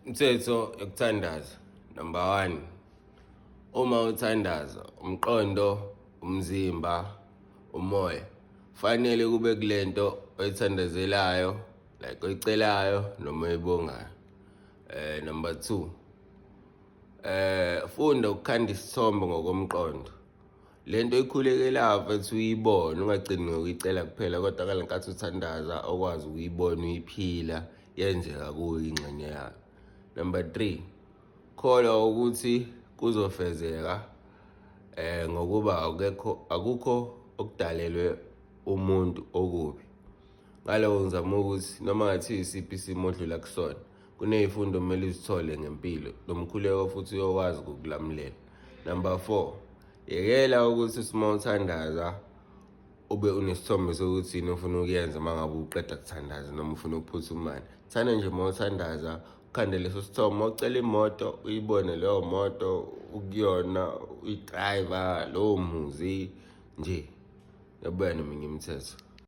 Umthetho yokuthandaza number 1, uma uthandaza umqondo, umzimba, umoya fanele kube kulento oyithandazelayo, like oyicelayo noma oyibongayo. Number 2, funda ukukhanda isithombe ngokomqondo. Lento oyikhulekelayo mfethu uyibone, ungagcini ngokuyicela kuphela, kodwa ngale nkathi uthandaza okwazi ukuyibona uyiphila yenzeka kuyo ingxenye yayo. Number 3, kholwa ukuthi kuzofezeka ngokuba akukho okudalelwe umuntu okubi. Ngaloko ngizama ukuthi noma ngathi isiphi isimo odlula kusona, kuney'fundo okumele uzithole ngempilo, nomkhuleko futhi uyokwazi ukukulamulela. Number 4, yekela ukuthi uma uthandaza ube unesithombe sokuthi yini ofuna ukuyenza uma ngabe uqeda kuthandaza noma ufuna ukuphuthumana. Thanda nje uma uthandaza ukhande leso sithombe, uma ucela imoto uyibone leyo moto ukuyona, uyidrayiva lowo muzi nje. Yabuya neminye imithetho.